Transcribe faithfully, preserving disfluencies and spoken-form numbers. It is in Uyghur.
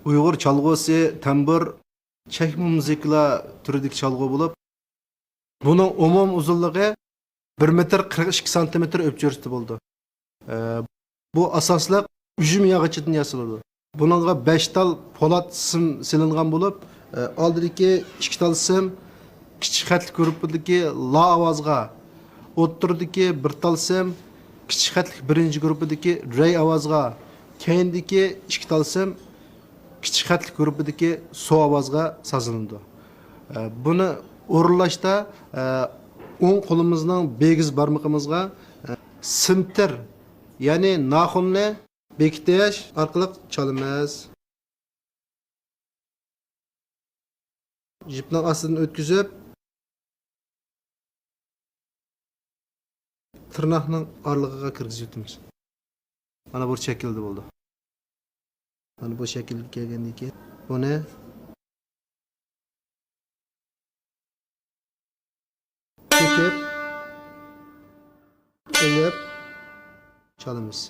ئۇيغۇر چالغۇسى، تەمبۇر، چەكمە مۇزىكىلار تۈرىدىكى چالغۇ بولۇپ، بۇنىڭ ئومۇمىي ئۇزۇنلۇقى بىر مېتىر قىرىق ئىككى سانتىمېتىر ئۆلچەشتە بولىدۇ. ئە، بۇ ئاساسلىق ئۈجمە ياغىچىدىن ياسىلىدۇ. بۇنىڭغا بەش تال پولات سىم سېلىنغان بولۇپ، ئە، ئالدىدىكى ئىككى تال سىم كىچىك خەتلىك گۇرۇپپىدىكى لا ئاۋازغا، ئوتتۇرىدىكى بىر تال سىم كىچىك خەتلىك بىرىنچى گۇرۇپپىدىكى رەي ئاۋازغا، كەينىدىكى ئىككى تال سىم كىچىك خەتلىك گۇرۇپپىدىكى سو ئاۋازغا سازلىنىدۇ. ئە، بۇنى ئورۇنلاشتا، ئە، ئوڭ قولىمىزنىڭ بىگىز بارمىقىمىزغا، ئە، سىمتىر، يەنى ناخۇننى بېكىتىش ئارقىلىق چالىمىز. يىپنىڭ ئاستىدىن ئۆتكۈزۈپ، تىرناقنىڭ ئارىلىقىغا كىرگۈزۈۋېتىمىز. مانا بۇ شەكىلدە بولدى. مانا بۇ شەكىلگە كەلگەندىن كېيىن بۇنى چېكىپ، ئېلىپ چالىمىز.